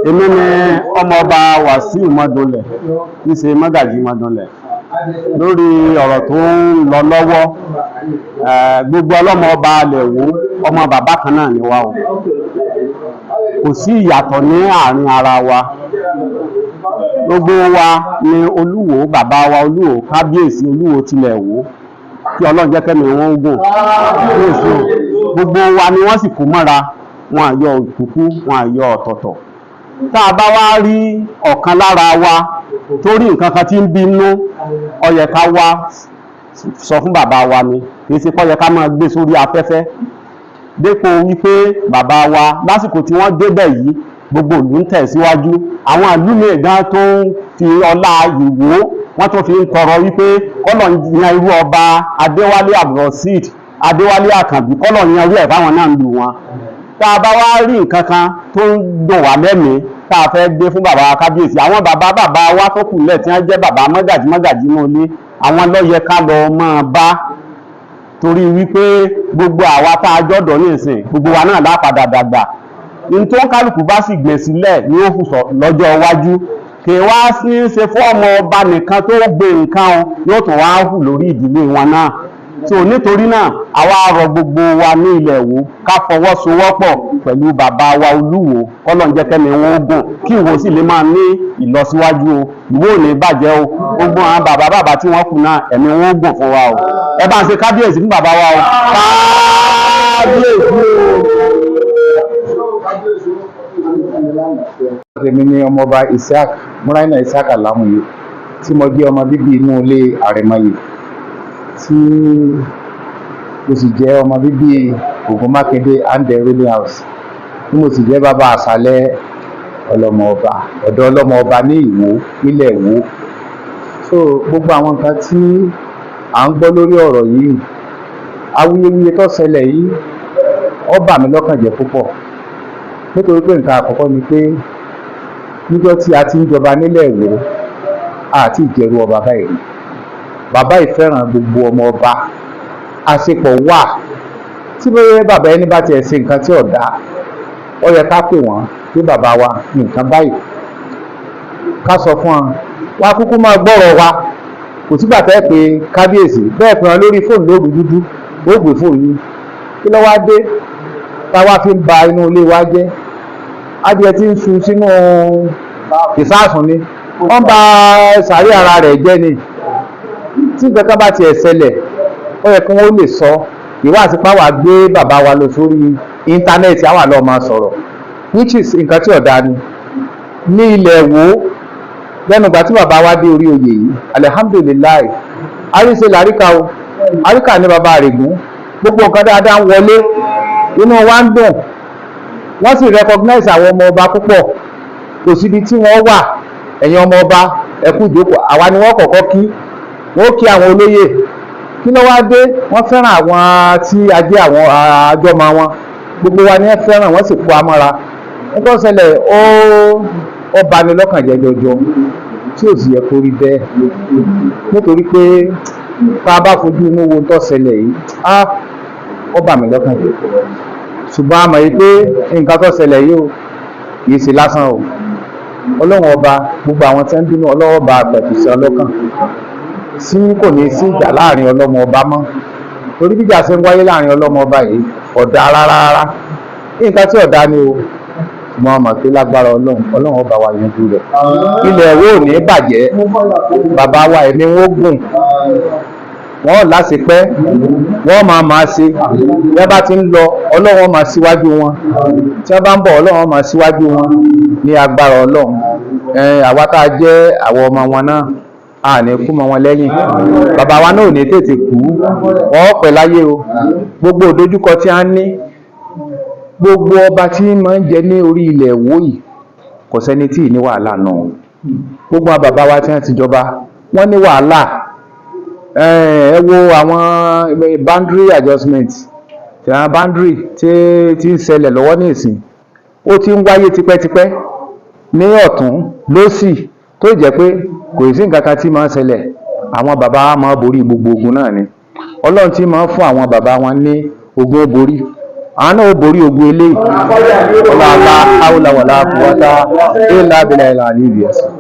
Èmi ni Ọmọọba Wàsíù Mọ́dúnlẹ̀, tí í ṣe Mọ́gàjí Mọ́dúnlẹ̀. Lórí ọ̀rọ̀ tó ń lọ lọ́wọ́, gbogbo ọlọ́mọ ọba alẹ̀ Ìwó, ọmọ bàbá kan náà ni wá o. Kò sí ìyàtọ̀ ní àárín ara wa. Gbogbo wa ni Olúwo, bàbá wa Olúwo, Kábíyèsí Olúwo tilẹ̀ Ìwó, kí Ọlọ́run jẹ́ kẹ́mi wọn gùn. Kábíyèsí o. Gbogbo wa ni wọ́n sì kó mọ́ra wọn, àyọ òkúkú wọn, àyọ ọ̀tọ̀ọ̀tọ̀. Tá a bá wá rí ọ̀kan lára wa tó rí nǹkan kan tí ń bínú, ó yẹ ká wá sọ fún bàbá wa ni. Kì í ṣe pé ó yẹ ká máa gbé sórí afẹ́fẹ́ dépò wípé bàbá wa, lásìkò tí wọ́n débẹ̀ yìí, gbogbo ìlú ń tẹ̀síwájú. Àwọn ìlú míì gan tó ń fi ọlá Ìwó, wọ́n tún fi ń tọrọ wípé kọ́lọ̀ yan irú Ọba Adéwálé Abdulrasheed Adéwálé Àkànbí, kọ́lọ̀ yan irú ẹ̀ fáwọn náà ń lù wọn. Tá a bá wá rí nǹkan kan tó ń dùn wá lẹ́mìí tá a fẹ́ gbé fún bàbá kábíyèsí, àwọn bàbá bàbá wa tó kù lẹ̀ tí wọ́n jẹ́ bàbá mọ́gàjí mọ́gàjí inú ilé, àwọn ló yẹ ká lọ máa bá, torí wípé gbogbo àwa tá a jọ́dọ̀ ní ìsìn, gbogbo wa náà lápadà dàgbà. Ní tó ń kálukú bá sì gbìn sílẹ̀ ní ó fùsọ̀ lọ́jọ́ iwájú. Kì í wá sí ṣe fún ọmọ ọba nìkan tó gbé nǹkan o, yóò tún wá hù lórí ìdílé wọn náà. So nítorí náà, àwa rọ gbogbo wa ní ilẹ̀ Ìwó ká fọwọ́sowọ́pọ̀ pẹ̀lú bàbá wa Olúwo, kọ́lọ́n jẹ́ kẹ́mi wọn ó gùn, kí Ìwó sì lè máa ní ìlọsíwájú o. Ìwó ò ní bàjẹ́ o. Gbogbo àwọn bàbá bàbá tí wọ́n kù náà, ẹ̀mí wọn ó gùn fún wa o. Ẹ bá ń ṣe kábíyèsí fún bàbá wa o. Kábíyèsí o. Èmi ni Ọmọọba Isiaq Muraina Isiaq Alamuye, tí mo jẹ́ ọmọ bíbí inú ilé Àrẹ̀mọyè, tí mo sì jẹ́ ọmọ bíbí Ògùn Mákindé and ruling house, tí mo sì jẹ́ bàbá àṣàlẹ̀ ọlọ́mọ ọba, ọ̀dọ̀ ọlọ́mọ ọba ní Ìwó, nílẹ̀ Ìwó. So gbogbo àwọn nǹkan tí à ń gbọ́ lórí ọ̀rọ̀ yìí, awuyewuye tó ṣẹlẹ̀ yìí, ó bà mí lọ́kàn jẹ́ púpọ̀, nítorí pé nǹkan àkọ́kọ́ ni pé níjọ́ tí a ti ń jọba nílẹ̀ Ìwó, àti ìjẹ̀rù ọba báyìí rí. Bàbá yìí fẹ́ràn gbogbo ọmọ ọba, àṣepọ̀ wà. Tí bóyá bàbá ẹni bá tiẹ̀ ṣe nǹkan tí ò dáa, ó yẹ ká pè wọ́n pé, "Bàbá wa, nǹkan báyìí," ká sọ fún wọn, wá kúkú máa gbọ́rọ̀ wa. Kò sígbà tẹ́ pé kábíyèsí bẹ́ẹ̀ pé wọn lórí fóònù lóru dúdú, ó gbé fóònù yìí. Kí ló wá dé táwa fi ń ba inú ilé wa jẹ́? Adìẹ tí ń sun sínú ìsáàsùn ni wọ́n ba sàárè ara rẹ̀ jẹ́ ni. Tí nǹkan kan bá tiẹ̀ ṣẹlẹ̀, ó yẹ kí wọ́n lè sọ ìwà àti páwà gbé bàbá wa lọ sórí íńtánẹ́ẹ̀tì, àwọn àlọ́ máa sọ̀rọ̀, which is nǹkan tí ọ̀dà ni. Ní ilẹ̀ Ìwó, lẹ́nu ìgbà tí bàbá wa dé orí oyè yìí, alihamdulillahi, àríṣe làríkà o, àríkà ní bàbá àrègún. Gbogbo nǹkan dáadáa ń wọlé, inú wa ń dùn. Wọ́n sì recognize àwọn ọmọ ọba púpọ̀. Kò síbi tí wọ́n wà, "Ẹ̀yin ọmọ ọba, ẹ kú ìjókòó." Àwa ni wọ́n kọ́kọ́ kí, wọ́n kí àwọn olóyè. Kí ló wá dé? Wọ́n fẹ́ràn àwọn tí a jẹ́ àwọn àjọmọ wọn. Gbogbo wa ni wọ́n fẹ́ràn, wọ́n sì kó amọ́ra. Nítorí ṣẹlẹ̀, ó bani lọ́kàn jẹ́ jọjọ, tí ò sì yẹ kó rí bẹ́ẹ̀, nítorí pé tá a bá fojú inú wo tó ṣẹlẹ̀ yìí, á ó bà mí lọ́kàn jẹ́. Ṣùgbọ́n a mọ̀ yìí pé nǹkan tó ṣẹlẹ̀ yìí o, kì í ṣe lásán o. Ọlọ́run Ọba, gbogbo àwọn tí ń bínú, Ọlọ́run Ọba pẹ̀tù sí ọlọ́kàn tí kò ní sí ìjà láàrin ọlọ́mọ ọba mọ́, torí bíjà ṣe ń wáyé láàrin ọlọ́mọ ọba yìí, ọ̀dà rárá rárá, nǹkan tí ọ̀dà ni o. Ṣùgbọ́n a mọ̀ pé lágbára Ọlọ́run, Ọlọ́run Ọba wa yanjú rẹ̀. Ilẹ̀ Ìwó ò ní bàjẹ́. Bàbá wa, ẹ̀mí wọn gùn, wọ́n láṣepẹ́, wọ́n máa máa ṣe. Bí wọ́n bá ti ń lọ, Ọlọ́run máa síwájú wọn. Tí wọ́n bá ń bọ̀, Ọlọ́run máa síwájú wọn ní agbára Ọlọ́run. Àwa tá a jẹ́ àwọn ọmọ wọn náà, a ní kú mọ́ wọn lẹ́yìn. Bàbá wa náà ò ní tètè kú, wọ́n pẹ́ láyé o. Gbogbo ìdojúkọ tí a ní, gbogbo ọba tí máa ń jẹ ní orí ilẹ̀ Ìwó yìí, kò sẹ́ni tí ì ní wàhálà náà. Gbogbo àwọn bàbá wa tí wọ́n ti jọba, wọ́n ní wàhálà. Ẹ wo àwọn boundary adjustment, tí àwọn boundary tí ń ṣẹlẹ̀ lọ́wọ́ ní ìsìn, ó ti ń wáyé tipẹ́tipẹ́ ní ọ̀tún lósì, tó jẹ́ pé kò sí nǹkan kan tí máa ń ṣẹlẹ̀. Àwọn bàbá wa máa borí gbogbo ogun náà ni. Ọlọ́run tí máa ń fún àwọn bàbá wọn ní ogun ó borí. Àwọn náà ó borí ogun eléyìí. Ọlá haúlá wàlá quwwata illa billahi al-aliyyil azim.